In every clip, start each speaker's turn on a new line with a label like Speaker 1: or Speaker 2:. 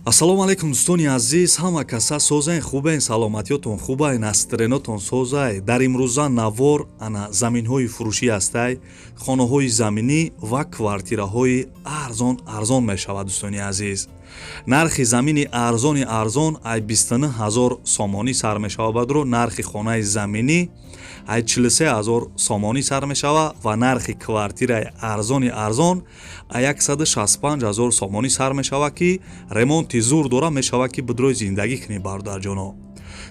Speaker 1: Ассалому алайкум, дӯстони азиз, ҳама каса созен, хубен, саломатиётон хубай, настроение-тон созай. Дар имрӯза навор ана заминҳои фурӯшӣ ҳастай, хонаҳои заминӣ ва квартираҳои арзон арзон мешавад. Дӯстони азиз, нархи замини арзони арзон ай 29 ҳазор сомонӣ сар мешавад. Бадро, нархи хонаи заминӣ ай 43 ҳазор сомонӣ сар мешавад ва нархи квартираи арзони арзон ай 165 ҳазор сомонӣ сар мешавад, ки ремонти зур дора, мешавад, ки бидрои зиндагӣ кунӣ. Бародарҷоно,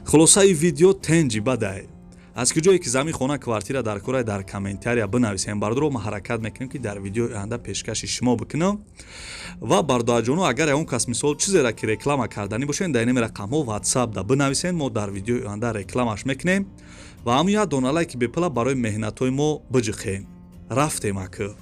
Speaker 1: хулосаи видео тенҷи бадай. Аз куҷое ки замин, хона, квартира дар кора, дар комментария бинависем. Бардоро, ма ҳаракат мекунем, ки дар видеои оянда пешкаши шумо бикунам. Ва бародарҷоно, агар ягон кас мисол чизеро ки реклама карданӣ бошед, дар инами рақамҳо WhatsApp да бинависен, мо дар видеои оянда рекламаш мекунем. Ва ҳамун як дона лайки бепула барои меҳнатҳои мо биҷиқем. Рафтем акы.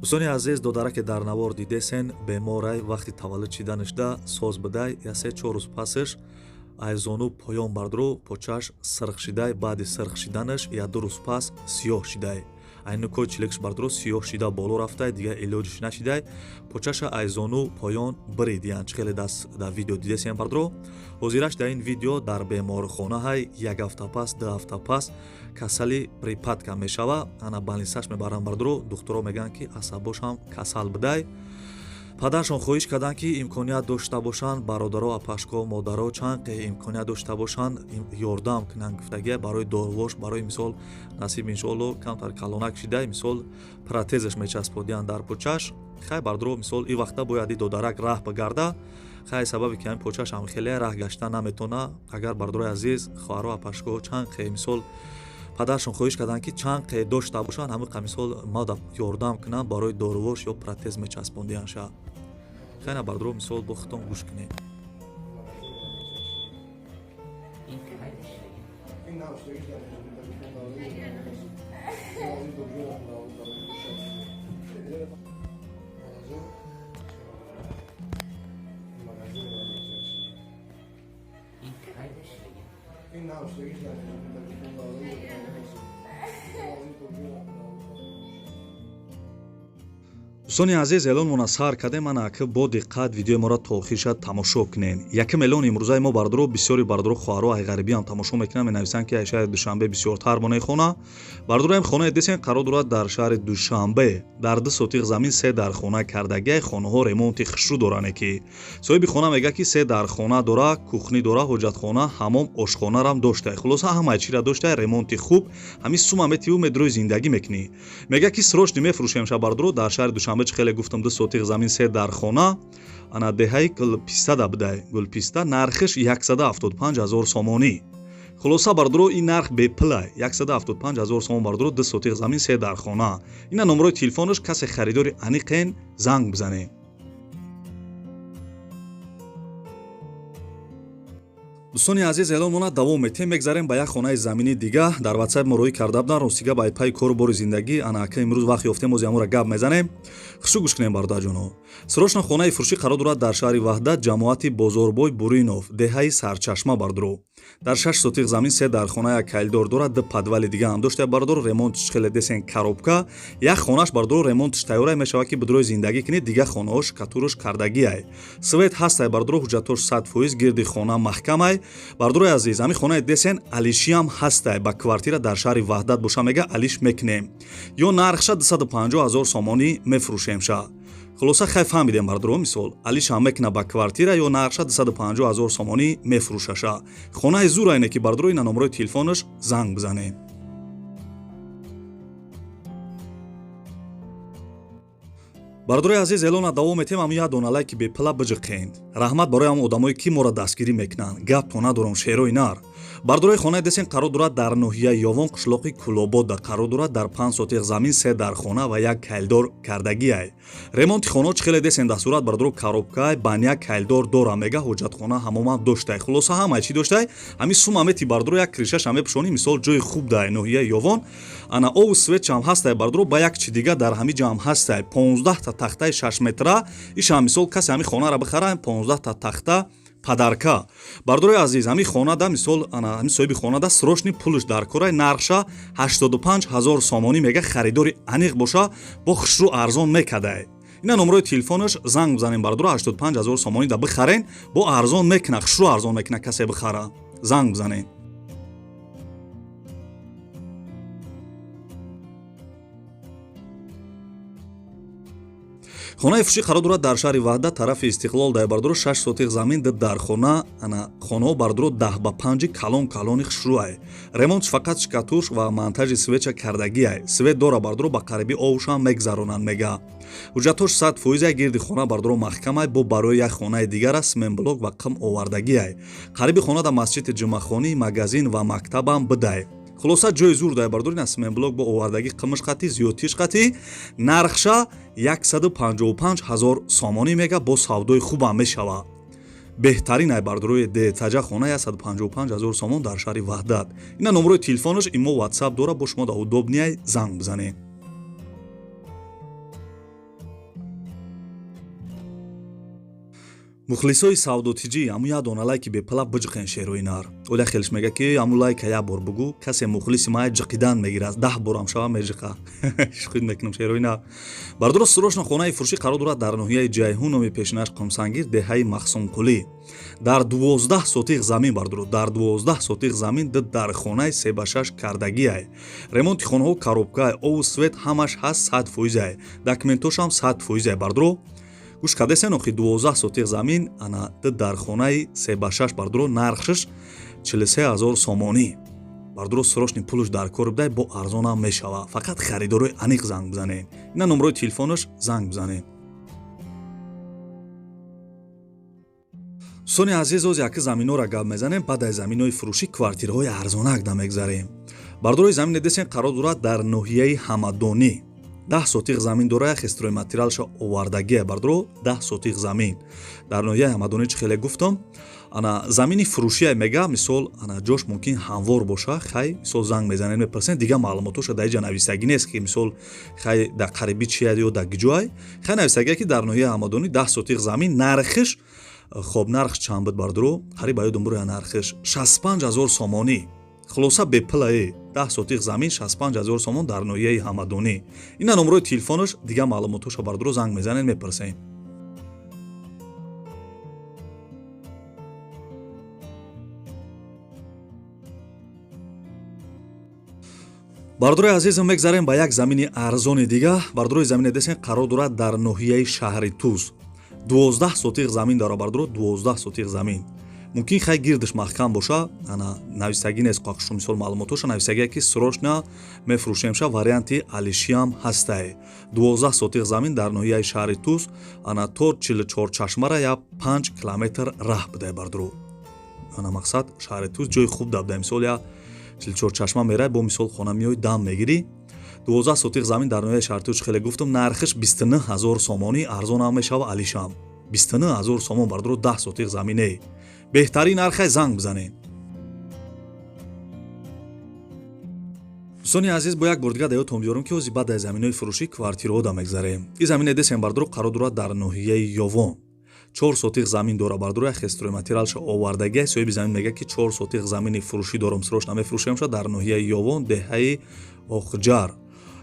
Speaker 1: Дӯстони азиз, додараке дар навор дидесен, беморай. Вақти таваллуд шиданашда соз бидай, я 3-4 рӯз пасаш ай зону поён бардру почаш сирх шидай. Баъди сирх шиданаш я 2 рӯз пас сиёҳ шидай. Ай нукои чилекш бардро сиёҳ шида боло рафтай, дигар илоҷиш нашидай, почаша ай зону поён биридиян. Чӣ хеле даст дар видео дидесен, бардро, ҳозираш дар ин видео дар беморхона ҳай. Як ҳафта пас, 2 ҳафта пас касали припадка мешава. Ана больница-ш мебаранд. Бардро, духтуро мегӯянд, ки асабош ҳам касал бидай. Падаршон хоҳиш карданд, ки имконият дошта бошанд, бародаро, апашко, модаро, чанд ке имконият дошта бошанд, ёрдам кунанд, гуфтагия, барои дорувош. Барои мисол, насиб, иншоалло, камтар калонак шидай, мисол, протезаш мечасподиянд дар почаш. Хай, бардро, мисол, и вақта бояд и додарак раҳ бигарда. Хай, сабаби ки ҳамин почаш ҳам хеле раҳ гашта наметона. Агар, бардорои азиз, хоҳаро, апашко, чанд ке, мисол, падаршон хоҳиш карданд, ки чанд қе дошта бошанд, ҳамин қа, мисол, мада ёрдам кунанд, барои дорувош ё протез мечаспондиянд ша. Хайна, бардро, мисол, бо худтон гӯш кунед. Дӯстони азиз, эълонмона сар кардем. Ана ака, бо диққат видеои моро то охирша тамошо кунен. Якум эълон имрӯзаи мо, бардоро, бисёри бардоро, хоҳаро ай ғарибиам тамошо мекунанд, менависанд, ки ай шаҳри Душанбе бисёртар монаи хона. Бардороям, хонаи десен қарор дорад дар шаҳри Душанбе, дар 2 сотиқ замин, се дар хона кардагиай. Хонаҳо ремонти хушрӯ доране, ки соҳиби хона мегӯяд, ки се дар хона дора, кухни дора, ҳоҷатхона, ҳамом, ошхонарам доштай. Хулоса, ҳамаи чира доштай, ремонти хуб. Ҳамин сума метиву медрои зиндагӣ мекунӣ. Мегӯяд, ки срочно мефурӯшем ша. Бардоро, дар шаҳри Душанбе, чӣ хеле гуфтам, 2 сотиқ замин, се дар хона, ана деҳаи Гулпистада бидай, Гулписта. Нархиш 175 ҳазор сомонӣ. Хулоса, бардоро, ин нарх бепулай, 175 ҳазор сомон. Бардоро, 2 сотиқ замин, се дар хона. Ина номерои телефонаш, касе харидори аниқен, занг бизанед. Дӯстони азиз, эълонмона давом метем. Мегзарем ба як хонаи заминии дига. Дар WhatsApp мо роҳӣ карда буданд. Ростига, ба пайи кору бори зиндагӣ, ана ака, имрӯз вақт ёфтем, ози ҳамонро гап мезанем. Хушу гӯш кунем, бародарҷоно. Срочно хонаи фурӯшӣ қарор дорад дар шаҳри Ваҳдат, ҷамоати Бозорбой Буринов, деҳаи Сарчашма. Бардоро, дар 6 сотиқ замин, се дар хона, як калидор дорад, ду подвали дига ҳам дошта. Бардор, ремонтш хеле десен, коробка. Як хонаш, бардор, ремонтш тайёрай, мешавад, ки бидрои зиндагӣ кунед. Дига хонаҳош катуруш кардагиай, свет ҳастай. Бардоро, ҳуҷҷатош 100%, гирди хона маҳкамай. Бардорои азиз, ҳамин хонаи десен алишиам ҳастай. Ба квартира дар шаҳри Ваҳдат боша, мега, алиш мекунем ё нархша 250 ҳазор сомонӣ мефурӯшем ша. Хулоса, хай, фаҳмидем, бардоро, мисол, алишам мекуна ба квартира ё нархша 250 ҳазор сомонӣ мефурӯшаша. Хонаи зур айне, ки, бардоро, ина номерои телефонаш, занг бизанед. Бардорои азиз, эълона давом метем. Ҳамн як дона лайки бепила биҷиқед. Раҳмат барои ҳамон одамое, ки моро дастгирӣ мекунанд. Гапто надорам, шерои нар. Бардорои, хонаи десен қарор дорад дар ноҳияи Ёвон, қишлоқи Кулобода қарор дорад. Дар 5 сотиқ замин, се дар хона ва як калидор кардагиай. Ремонти хонао чӣ хеле десен дар сурат, бардоро, коробкай, баня, калидор дора, мега, ҳоҷатхона, ҳамомам доштай. Хулоса, ҳамаи чӣ доштай. Ҳамин сума мети, бардоро, як крыша-ша мепӯшонӣ. Мисол, ҷои хуб дай ноҳияи Ёвон. Ана ову свет-чам ҳастай, бардоро. Ба як чи дига дар ҳамин ҷам ҳастай, 15 та тахтаи 6 метра. Ишам, мисол, касе ҳамин хонаро бихара, 15 та тахта Подарка. Бардорои азиз, ҳамин хонада, мисол, ана ҳамин соҳиби хонада срочный пулш дар корай, нархша 85 ҳазор сомонӣ мега. Харидори аниқ боша, бо хушрӯ арзон мекадай. Ина номрои телефонаш, занг бизанем, бардоро. 85 ҳазор сомонӣ да бихарен, бо арзон мекуна, хушрӯ арзон мекуна. Касе бихара, занг бизанем. Хонаи фурӯшӣ қарор дорад дар шаҳри Ваҳдат, тарафи Истиқлол дай, бардоро. 6 сотиқ замин, д дар хона. Ана хонаҳо, бардоро, 10 ба 5, калон калони хушрӯай. Ремонтш фақат штукатурш ва монтажи свеча кардагиай. Свет дора, бардоро, ба қариби овушам мегзаронанд, мега. Ҳуҷҷатҳош 100%. Гирди хона, бардоро, маҳкамай. Бо барои як хонаи дигара цементблок ва қим овардагиай. Қариби хона да масҷиди ҷумъахонӣ, магазин ва мактабам бидай. Хулоса, ҷои зур дай, бардор. Ина цементблок бо овардагӣ, қимиш қатӣ, зиёдтиш қатӣ. Нархша 155 ҳазор сомонӣ мега, бо савдои хубам мешава. Беҳтарин ай, бардорои, детаҷа хона, 155 ҳазор сомон дар шаҳри Ваҳдат. Ина номрои телефонаш, имо, ватсап дора, бо шумо да удобный занг бизанед. Мухлисои савдотиҷӣ, ҳаму як дона лайки бепала биҷиқен, шерои нар. Оля хелш мега, ки ҳаму лайка як бор бугӯ, касе мухлиси мая ҷиқидан мегирад, 10 борам шава меҷиқа. Шухид мекунам, шерои нар. Бардоро, срочно хонаи фурӯшӣ қарор дорад дар ноҳияи Ҷайҳун, номи пешинаш Қумсангир, деҳаи Махсумқулӣ, дар 12 сотиқ замин, бардоро. Дар 12 сотиқ замин, д дар хонаи 3 ба 6 кардагиай. Ремонти хонаҳо коробкаай, ову свет ҳамаш ҳаст, 100%-ай. Документошам 100%-ай, бардоро. Гӯш кардесен охи? 12 сотиқ замин, ана д дар хонаи 3 ба 6, бардоро. Нархшаш 43 ҳазор сомонӣ, бардоро. Срочный пулш дар кор бидай, бо арзонам мешава. Фақат харидорои аниқ занг бизанед. Ина номрои телефонаш, занг бизанед. Дӯстони азиз, оз яки заминҳоро гап мезанем, баъд аз заминҳои фурӯшӣ квартираҳои арзонак да мегзарем. Бардорои, замине десен қарор дорад дар ноҳияи Ҳамадонӣ, 10 сотиқ замин дора, як стройматериалша овардагия, бардоро. 10 сотиқ замин дар ноҳияи Ҳамадонӣ. Чӣ хеле гуфтам, ана замини фурӯшия мега. Мисол, ана ҷош мумкин ҳамвор боша. Хай, мисол, занг мезанед, мепурсед, дигар маълумотоша дар иҷа нависагӣ нест, ки мисол, хай, дар қариби чия ё дар гиҷоай. Хай, нависагия, ки дар ноҳияи Ҳамадонӣ 10 сотиқ замин. Нархиш, хоб, нарх чанд буд, бардоро? Қариб ба ёдум буроя. Нархиш 65 ҳазор сомонӣ. Хулоса, бепилае, 10 сотиқ замин, 65 ҳазор сомон дар ноҳияи Ҳамадонӣ. Ина номрои телефонаш, дигар маълумотоша, бардоро, занг мезанед, мепурсем. Бардорои азизм, мегзарем ба як замини арзони дига. Бардорои, замине десен қарор дорад дар ноҳияи шаҳри Туз, 12 сотиқ замин дора, бардоро. 12 сотиқ замин. Мумкин, хай, гирдиш маҳкам боша. Ана нависагӣ нест қоқшу, мисол, маълумотоша нависагие, ки срочно мефурӯшемша, варианти алишиам ҳастай. 12 сотиқ замин дар ноҳияи шаҳри Туз, ана то Чилчорчашмара я 5 километр раҳ будай, бардоро. Ана мақсад, шаҳри Туз ҷои хуб да будай. Мисол, я Чилчорчашма мерай, бо мисол хона меои, дам мегирӣ. 12 сотиқ замин дар ноҳияи шаҳри Туз, хеле гуфтам, нархиш 29 ҳазор сомонӣ. Арзонам мешава, алишам. 29 ҳазор сомон, бардоро, 10 сотиқ замине, беҳтарин нархай, занг бизанед. Дӯстони азиз, бо як бор дига да ёдтон биёрам, ки ҳозир баъд аз заминҳои фурӯшӣ квартираҳо да мегзарем. Ин замине десем, бардоро, қарор дорад дар ноҳияи Ёвон, 4 сотиқ замин дора, бардоро, як стройматериалша овардагия. Соҳиби замин мега, ки 4 сотиқ замини фурӯшӣ дорам, срочно мефурӯшемша дар ноҳияи Ёвон, деҳаи Охҷар.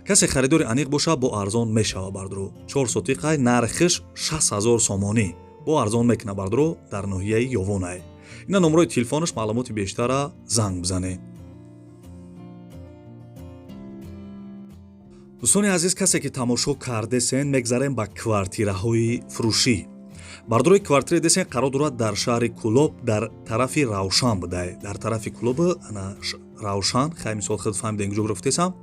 Speaker 1: Касе харидори аниқ боша, бо арзон мешава, бардоро. 4 сотиқай, нархиш 60 ҳазор сомонӣ, бо арзон мекуна, бардоро. Дар ноҳияи Ёвонай. Ина номрои телефонаш, маълумоти бештара занг бизанед. Дӯстони азиз, касе ки тамошо кардесен, мегзарем ба квартираҳои фурӯшӣ. Бардорои, квартираи десен қарор дорад дар шаҳри Кулоб, дар тарафи Равшан будай. Дар тарафи Кулоб, ана Равшан. Хай, мисол, худ фаҳмидем куҷо гирифтесам.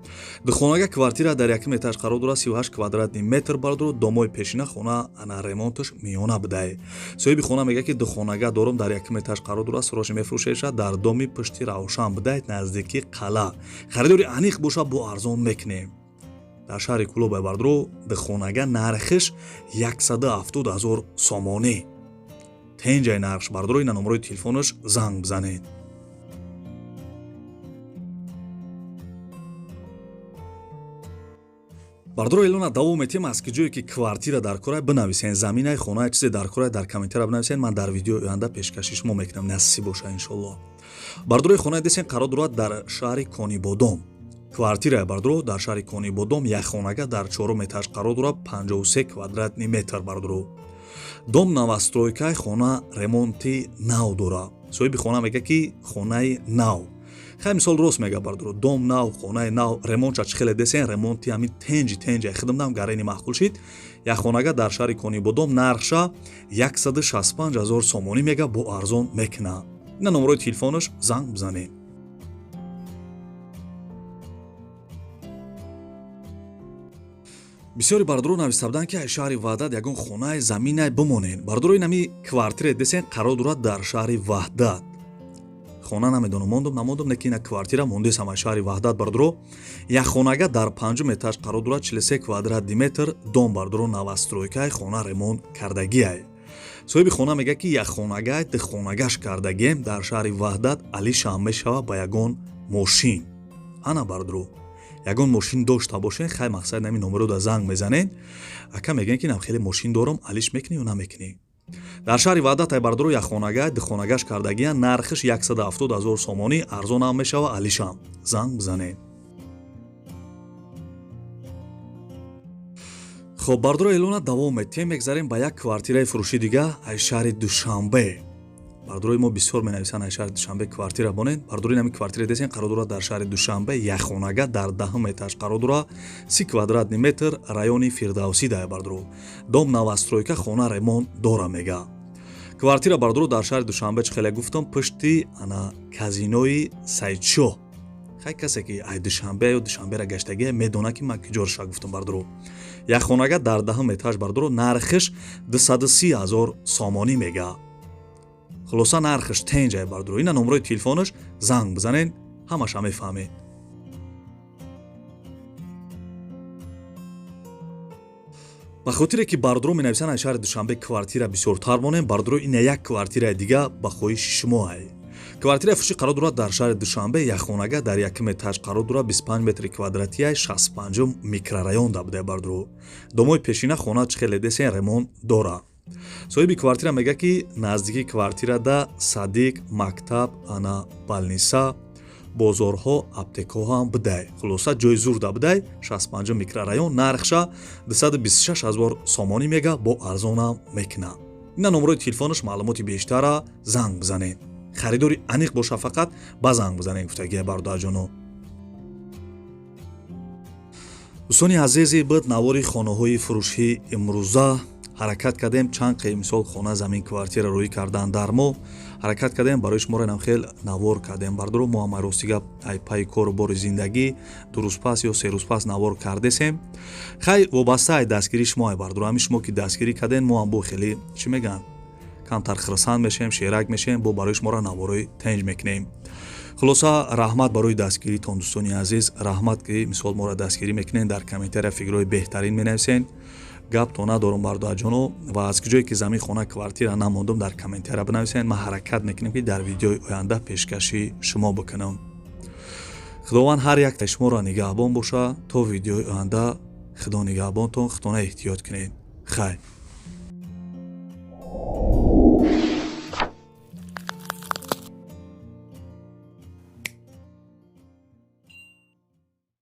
Speaker 1: Духонага квартира дар якум этаж қарор дорад, 38 квадратный метр, бардоро. Домои пешина хона, ана ремонташ миёна будай. Соҳиби хона мега, ки духонага дорум, дар якум этаж қарор дорад, срочно мефурӯшеша. Дар доми пушти Равшан будай, наздики қалъа. Харидори аниқ боша, бо арзон мекунем. Дар шаҳри Кулоб, бардро, духонага, нархиш 170 ҳазор сомонӣ. Тенҷай нархш, бардоро. Ина номрои телефонаш, занг бизанед. Бардоро, эълона давом метиҳем. Аз ки ҷое ки квартира дар корай, бинависен, заминай, хонае, чизе дар корай, дар комментария бинависен, ман дар видеои оянда пешкаши шумо мекунам, насиб боша, иншоллоҳ. Бардорои, хонаи десен қарор дорад дар шаҳри Конибодом. Квартирае, бардоро, дар шаҳри Конибодом, як хонага дар чорум этаж қарор дорад, 53 квадратный метр. Бардоро, дом новостройкаи, хона ремонти нав дорад. Соҳиби хона мега, ки хонаи нав. Хай, мисол, рост мега, бардоро, дом нав, хонаи нав, ремонтша чӣ хеле десен, ремонти ҳамин тенҷи тенҷи хидмдам гарени маъқул шид. Як хонага дар шаҳри Конибодом, нархша 165 ҳазор сомонӣ мега, бо арзон мекуна. Ина номерои телефонаш, занг бизанед. Бисёри бардоро нависта буданд, ки аз шаҳри Ваҳдат ягон хонаи, заминай бимонед. Бардоро, инами квартире десен қарор дорад дар шаҳри Ваҳдат. Хона намедонам, мондум, намондум, лекин ина квартира мондесам аз шаҳри Ваҳдат. Бардоро, як хонага дар панҷум этаж қарор дорад, 43 квадратный метр дом. Бардоро, новостройкаи, хона ремонт кардагиай. Соҳиби хона мегӯяд, ки як хонагай, ду хонагаш кардагием дар шаҳри Ваҳдат, алишам мешава ба ягон мошин. Ана, бардоро, ягон мошин дошта бошен, хай, мақсад, нами номерода занг мезанед, ака, мегӯян, ки нам хеле мошин дорам, алиш мекунӣ ё намекунӣ? Дар шаҳри Ваҳдат, ай бардоро, як хонага, духонагаш кардагиян, нархиш 170 ҳазор сомонӣ, арзонам мешава, алишам, занг бизанед. Хоб, бардоро, эълона давом метиҳем, мегзарем ба як квартираи фурӯши дига аз шаҳри Душанбе. Бардорои мо бисёр менависанд, аз шаҳри Душанбе квартира бонед. Бардори, нами квартира десен қарор дорад дар шаҳри Душанбе, якхонага дар даҳум этаж қарор дорад, 30 квадратный метр, райони Фирдавсӣ дая. Бардоро, дом новостройка, хона ремонт дора мега. Квартира, бардоро, дар шаҳри Душанбе, чӣ хеле гуфтам, пушти ана казинои Сайдшоҳ. Хай, касе ки ай Душанбе ё Душанбера гаштагия, медона, ки ман киҷорша гуфтам. Бардоро, як хонага дар даҳум этаж, бардоро, нархиш 230 ҳазор сомонӣ мега. Хулоса, нархиш тенҷай, бардоро. Ина номерои телефонаш, занг бизанед, ҳамаша мефаҳмед. Ба хотире ки бардоро менависанд, аз шаҳри Душанбе квартира бисёртар монем, бардоро, ина як квартираи дига ба хоҳиши шумо ай. Квартираи фурӯшӣ қарор дорад дар шаҳри Душанбе, якхонага дар якум этаж қарор дорад, 25 метри квадратиай, 65-ум микрорайонда буда. Бардоро, домои пешина, хона чӣ хеле десен, ремонт дорад. Соҳиби квартира мегӯяд, ки наздикии квартирада садик, мактаб, ана больница, бозорҳо, аптекаҳо ҳам бидай. Хулоса, ҷои зурда бидай, 65 микрорайон, нархша 226 ҳазор сомонӣ мега, бо арзонам мекуна. Ина номерои телефонаш, маълумоти бештара занг бизанед. Харидори аниқ боша, фақат ба занг бизанед, гуфтагия, бародарҷоно. Дӯстони азизи, буд навори хонаҳои фурӯшӣ. Имрӯза ҳаракат кардем чанд қи мисол хона, замин, квартира рӯӣ кардан дар мо ҳаракат кардем, барои шуморо инам хел навор кардем. Бардоро, мо ҳама, рости гап, ай пайи кору бори зиндагӣ 2 рӯз пас ё 3 рӯз пас навор кардесем. Хай, вобаста ай дастгирии шумо ай, бардоро, ҳамин шумо ки дастгирӣ кардем, мо ҳам бо хеле, чӣ мегӯянд, камтар хирсанд мешавем, шерак мешавем, бо барои шуморо наворои тенҷ мекунем. Хулоса, раҳмат барои дастгиритон, дӯстони азиз, раҳмат, ки мисол моро дастгирӣ мекунед, дар комментария фикрҳои беҳтарин менависед. Гап то надорум, бародарҷоно, ва аз ҷое ки замин, хона, квартира намондум, дар комментария бинависед, ман ҳаракат мекунем, ки дар видеои оянда пешкаши шумо бикунам. Худованд ҳар яктаи шуморо нигаҳбон боша. То видеои оянда, Худо нигаҳбонтон, худона эҳтиёт кунед. Хайр.